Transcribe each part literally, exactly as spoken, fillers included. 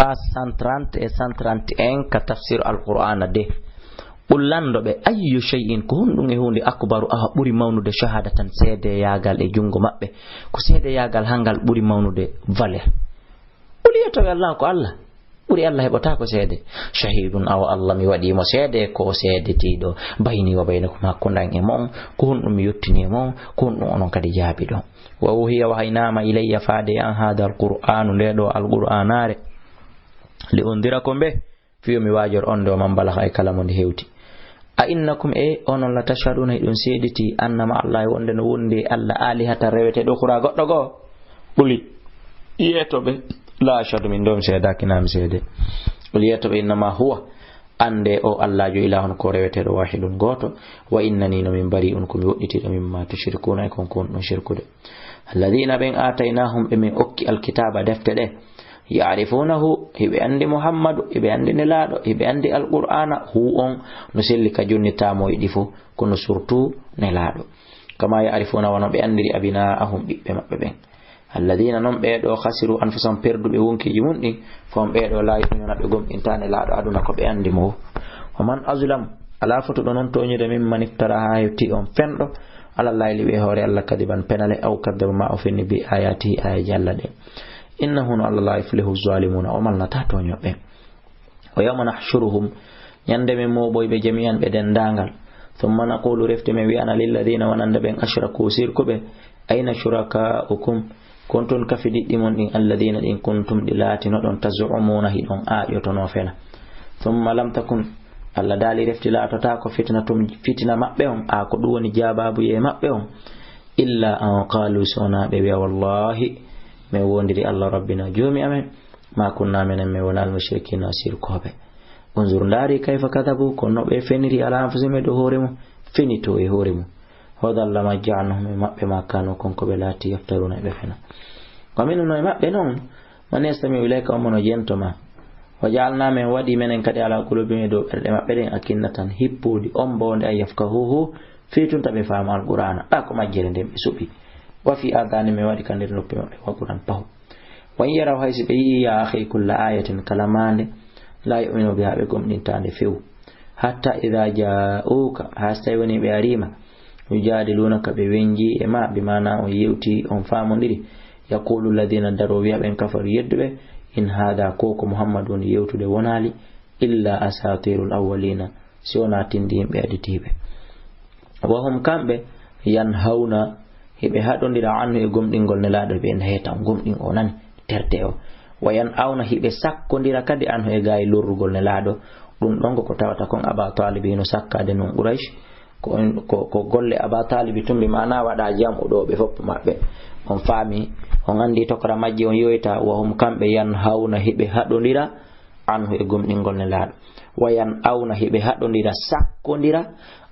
page cent trente e cent trente et un ka tafsir Alqur'aana de. Qul, lanndo ɓe, ayyu shay'in, ko honɗum e huunde, akbaru, awa ɓuri mawnude, shahadatan, seedeyaagal e junngo maɓɓe? Ko seedeyaagal hangal ɓuri mawnude valeur? Qul, yettoɓe Allah, ko Allah. Ɓuri Allah heɓotaako seede. Shahidun, awa Allah mi waɗii mo seede, ko o seedetiiɗo. Bayni wa baynakum, hakkunde an e mon, ko honɗum mi yottini e mon, ko honɗum onon kadi jaabiɗon. Wa uhiya, wahaynaama, ilayya, faade e an, haada alqur'aanu, nde ɗo alqur'aanaare, li undirakum bih, fiyo mi waajor on nde o man balaxa e kala mo nde hewti. A innakum, e onon, la tashhaduna, hiɗon seediti, anna ma Allah, wonde no wondi e Allah, alihata, reweteeɗo, ukhra, goɗɗo goo? Quli, yeeto ɓe, la ashhadu, min ɗo mi seedaaki, na mi seede. Quli, yeeto ɓe, innama huwa, annde o Allaajo, ilahun, ko reweteeɗo, wahidun, gooto, wa innani, no min bari'un, ko mi woɗɗitiiɗo, mimma tushrikuna, e kon ko wonɗon shirkude. Alladhina, ɓen, aataynahum, ɓe min okki alkitaaba, defte ɗe, ya'rifunahu, hiɓe anndi Muhammadu, hiɓe anndi Nelaaɗo, hiɓe anndi Alqur'aana, hu on no selli ka jonnitaamo e ɗi fof, kono surtout Nelaaɗo. Kama ya'rifuna, wano ɓe anndiri, abina'ahum, ɓiɓɓe maɓɓe ɓen. Alladhina, non ɓee ɗoo, khasiru anfusahum, perduɓe wonkiiji mun ɗin, fo on ɓee ɗoo, la yu'minuna, ɓe gomɗintaa Nelaaɗo aduna ko ɓe anndi mo. Wa man azlam, alaa fotuɗo non tooñude, mimman iftara, haa hefti on fenɗo, ala Llaahi, liɓi e hoore Allah, kadiban, penale, aw kaddaba, ma o fenni, bi ayatihi, aayeeji Allah ɗin. Innahu, no Allah, la yuflihu zalimuna, o malnataa tooñooɓe. Wa yawma nahshuruhum, ñande men mooɓoy ɓe jami'an, ɓe denndaangal. Thumma naqulu, refti men wi'ana, lilladhina, wonande ɓen, ashraku, sirkuɓe, ayna shuraka'ukum, kon ton kafidiɗɗi mon ɗin, alladhina, ɗin, kuntum, ɗi laatinoɗon, taz'umuna, hiɗon aaƴotonoo fena. Thumma lam takun, Allah daali, refti laatotaako, fitnatum, fitina maɓɓe on, a ko ɗum woni jaabaabu ye maɓɓe on, illa an qalu, so wonaa ɓe wi'a, wallahi, men wondiri Allah, rabbina, joomi amen, ma kunna, menen men wona, al mushrikina, sirkooɓe. Unzur, ndaari, kayfa kadabu, kono no ɓe feniri, ala anfusihim, e dow hoore mum, fenito e hoore mum. Wa dalla ma ja'alnahum, e maɓɓe ma kanu, kon ko ɓe laati, yaftaruna, e ɓe fena. Wa minhum, no e maɓɓe non, man yastami'u ilayka, on mo no jento ma. Wa ja'alna, men waɗi menen kadi, ala qulubihim, e dow ɓerɗe maɓɓe ɗen, akinnatan, hippuudi, on mboonde, an yafqahuhu, fii tun ta ɓe faamu Alqur'aana. Ɗa ko majjere nden ɓe suɓi. Wa fi adhanihim, men waɗi ka nder noppi maɓɓe, waqran, pahu. Wa in yaraw, hay si ɓe yi'i, ya akhi, kulla ayatin, kala maande, la yu'minu biha, ɓe gomɗintaa nde few. Hatta idha ja'uka, haa si tawi woni ɓe ariima, yujadilunaka, ɓe wenji e ma, bi maana on yewti, on faamondiri. Yaqulu alladhina, daro wi'a ɓen, kafaru, yedduɓe, in hadha, ko ko Muhammadu woni yewtude, wonaali, illa asatirul awwalina, si wonaa tinndi yimɓe aditiiɓe. Wa hum, kamɓe, yanhawna, hiɓe haɗondira, anhu, e gomɗingol Nelaaɗo, ɓe na heeta on gomɗin o nani terte o. Wa yan'awna, hiɓe sakkondira kadi, anhu, e gaay lorrugol Nelaaɗo. Ɗum ɗon ko ko tawata kon Aba Talibi no sakkaade non Quraysh. Ko, ko, ko golle Aba Talibi tun, bi maana waɗa jam'u ɗo ɓe fof maɓɓe. On faami, on anndi tokora majji on yoyta, wa hum, kamɓe, yanhawna, hiɓe haɗondira, anhu, e gomɗingol Nelaaɗo. Wa yan'awna, hiɓe haɗondira, sakkondira,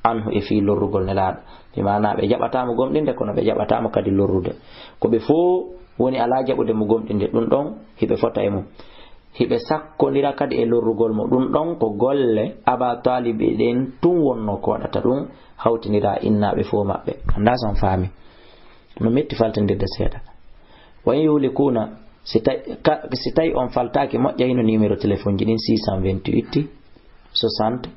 anhu, e fii lorrugol Nelaaɗo. Bi maana ɓe jaɓataa mo gomɗinde, kono ɓe jaɓataa mo kadi lorrude. Ko ɓe fof woni alaa jaɓude mo gomɗinde, ɗum ɗon hiɓe fota e mum. Hiɓe sakkondira kadi e lorrugol mo. Ɗum ɗon ko golle Aba Talibi ɗen tun wonno ko waɗata ɗum, hawtindira innaaɓe fof maɓɓe. Anndaa si on faami. No metti faltindirde seeɗa. Wa in yuhlikuna, si tawi, ka, si tawi on faltaaki, moƴƴa hino numéro téléphone ji ɗin, six cent vingt-huit, soixante,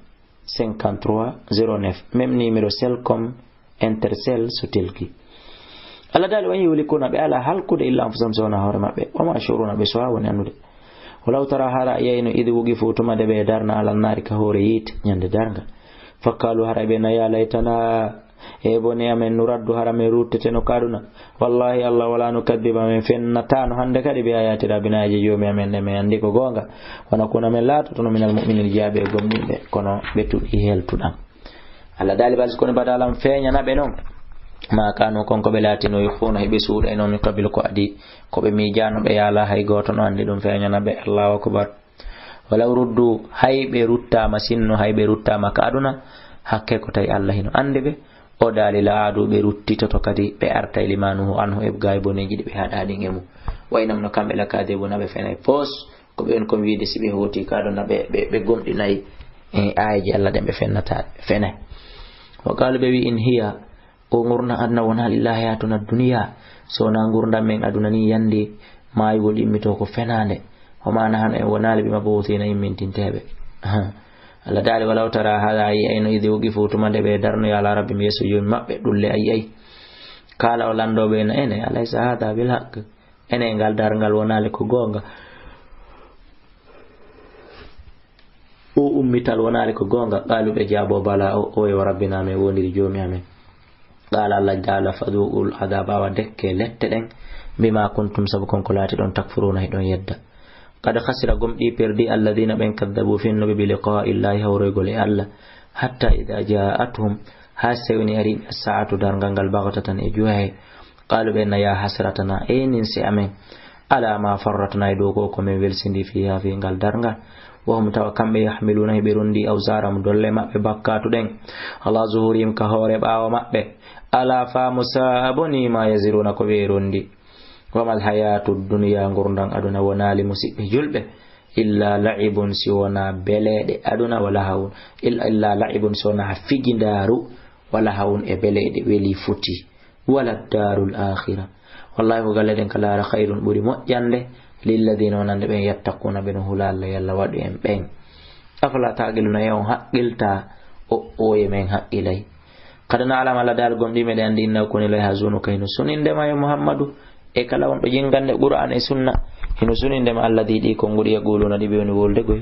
cinquante-trois, zéro neuf. Même numéro Celcom, Intercell, Sotelki. Allah daali, wa in yuhlikuna, ɓe alaa halkude, illa anfusahum, si wonaa hoore maɓɓe. Wa ma yash'uruna, ɓe suwaa woni anndude. Walaw tara, hara a yiyayno, idh wuqifu, tuma de ɓe darna, ala nnaari, ka hoore yiite, ñande darngal. Fa qaalu, hara ɓe na, ya laytana, e bone amen, nuraddu, hara men rutteteno ka aduna. Wallahi, Allah, wala nukaddiba, men fennataano hande kadi, bi ayati rabbina, aayeeje Joomi amen ɗe men anndi ko goonga. Wa nakuna, men laatotono, minal mu'minin, jeyaaɓe e gomɗinɓe, kono ɓe tuɗi heltuɗan. Allah daali, bal si kono bada lam feeñana ɓe non. Ma kanu, kon ko ɓe laatino, yukhfuuna, hiɓe suuɗayno, min qablu, ko adii, ko ɓe miijaano, ɓe yaala hay gooto no anndi ɗum, feeñana ɓe. Allahu akbar. Walaw ruddu, hay ɓe ruttaama, sinno hay ɓe ruttaama ka aduna, hakke ko tawi Allah hino anndi ɓe. O daali, la aadu, ɓe ruttitoto kadi, ɓe artay, lima nuhu anhu, e gaay boneeji ɗi ɓe haɗaa ɗin e mum. Wa innahum, no kamɓe, lakadibuna, ɓe fenay pos. Ko ɓe woni kon wiide, si ɓe hooti ka aduna, ɓe, ɓe, ɓe gomɗinay, e, aayeeje Allah ɗen, ɓe fennata, ɓe fenay. Wa qaalu, ɓe wi, in hiya, o ngurndan aduna wonaa, illa hayatuna dunya, so wonaa ngurndan men aduna ni yande maayugol, immitoo ko fenaande. وما نحن, en wonaali, بمبعوثين, immintinteeɓe. Allah daali, ولو ترى هذا, a yi'ayno, إذ وقفوا, tuma nde ɓe darnoyi, على ربهم, yeeso Joomi maɓɓe, ɗulle a yi'ay. قال, o lanndoo ɓe na, enen, أليس هذا بالحق, enen ngal darngal wonaali ko goonga? O ummital wonaali ko goonga? قالوا, ɓe jaaboo, بلى, o, oye, وربنا, amen wondiri Joomi amen. قال, Allah daala, فذوقوا العذاب, awa dekke lette ɗen, بما كنتم, sabu kon ko laatiɗon, تكفرون, hiɗon yedda. قد خسر, gomɗii, perdii, الذين, ɓen, كذبوا, fennuɓe, بلقاء الله, hawroygol e Allah. حتى إذا جاءتهم, haa si tawii woni arii ɓe, الساعة, darngal ngal, بغتة, e juhaye. قالوا, ɓe na, يا حسرتنا, ey ninse amen, على ما فرطنا, e dow ko, ko men welsindii, فيها, fii ngal darngal. وهم, tawa kamɓe, يحملون, hiɓe ronndii, أوزارهم, dolle maɓɓe, bakkaatu ɗen, على ظهورهم, ka hoore ɓaawo maɓɓe. ألا ساء, mo, bonii, ما يزرون, ko ɓe ronndii. وما الحياة الدنيا, ngurndan aduna wonaali, musiɓɓe julɓe, إلا لعب, si wonaa beleeɗe aduna, ولهو, إلا, إلا لعب, si wonaa fijindaaru, ولهو, e beleeɗe weli foti. وللدار الآخرة, wallaahi, ko galle ɗen ka laara, خير, ɓuri moƴƴande, للذين, wonande ɓen, يتقون, ɓe no hula Allah, yo Allah waɗu en ɓen. أفلا تعقلون, e on haqqiltaa? O, oye men haqqilay? قد نعلم, Allah daali, gomɗii, meɗen anndi, إنه, ko woni lay, يحزنك, hino suninde ma, yo Muhammadu, e kala wonɗo jinngande Qur'aan e Sunna, hino suninde ma, الذي, ɗii konnguɗi, يقولون, ɗi ɓe woni wowlude koy.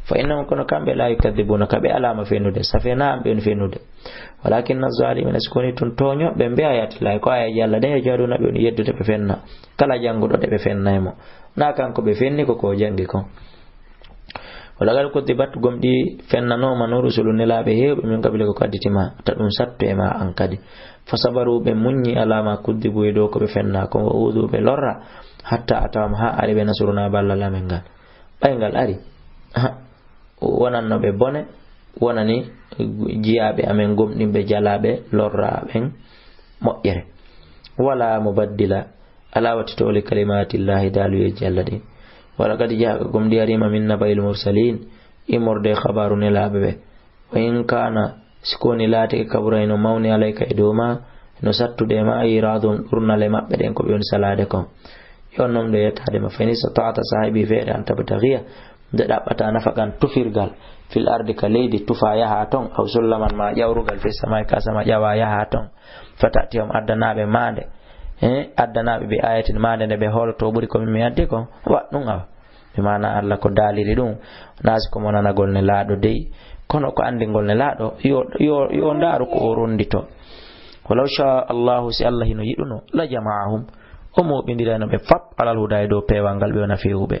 فإنهم, kono kamɓe, لا يكذبونك, ɓe alaa ma fennude, ça fait na an ɓe woni fennude. ولكن الظالمين, si ko woni tun tooñooɓe ɓen, بآيات الله, ko aayeeje Allah ɗen, يجحدون, ɓe woni yeddude, ɓe fenna. Kala jannguɗo ɗe, ɓe fennay mo. Na kanko ɓe fenni, ko ko janngi kon. ولقد كذبت, gomɗii fennanooma, no, رسل, nelaaɓe heewɓe, من قبلك, ko additi ma, ta ɗum sattu e ma an kadi. فصبروا, ɓe muññi, على ما كذبوا, e dow ko ɓe fennaa kon, وأوذوا, ɓe lorraa, حتى أتاهم, haa ari ɓe, نصرنا, ballal amen ngal. Ɓay ngal ari, ha, wonanno ɓe bone, wonani jiyaaɓe amen gomɗinɓe, jalaaɓe, lorraa ɓen moƴƴere. ولا مبدل, alaa wattitoowo, لكلمات الله, daaluyeeji Allah ɗin. ولقد جاءك, gomɗii ariima, من نبإ المرسلين, immorde e khabaaru nelaaɓe ɓe. وإن كان, si ko woni laatike, كبر, hino mawni, عليك, e dow maa, hino sattude e maa, إيراذهم, ɗurnale maɓɓe ɗen, ko ɓe woni salaade kon. Yo non ɗo yettaade ma, فإن استطعت, si a heɓii feere, أن تبتغي, nde ɗaɓɓataa, نفقا, tufirgal, في الأرض, ka leydi, tufaa yahaa ton, أو سلما, maa ƴawrugal, في السماء, ka asama ƴawaa yahaa ton, فتأتيهم, addanaa ɓe maande, eh, addanaa ɓe, بآية, maande nde ɓe hoolotoo ɓuri ko min mi addi kon, waɗ ɗum, awa. Bi maana Allah ko daaliri ɗum, naa si ko monanagol nelaaɗo dey, kono ko anndingol nelaaɗo, yo, yo, yo ndaaru ko o ronndito. ولو شاء الله, si Allah hino yiɗuno, لجمعهم, o mooɓindirayno ɓe fap, على الهدى, e dow peewal ngal, ɓe wona feewuɓe.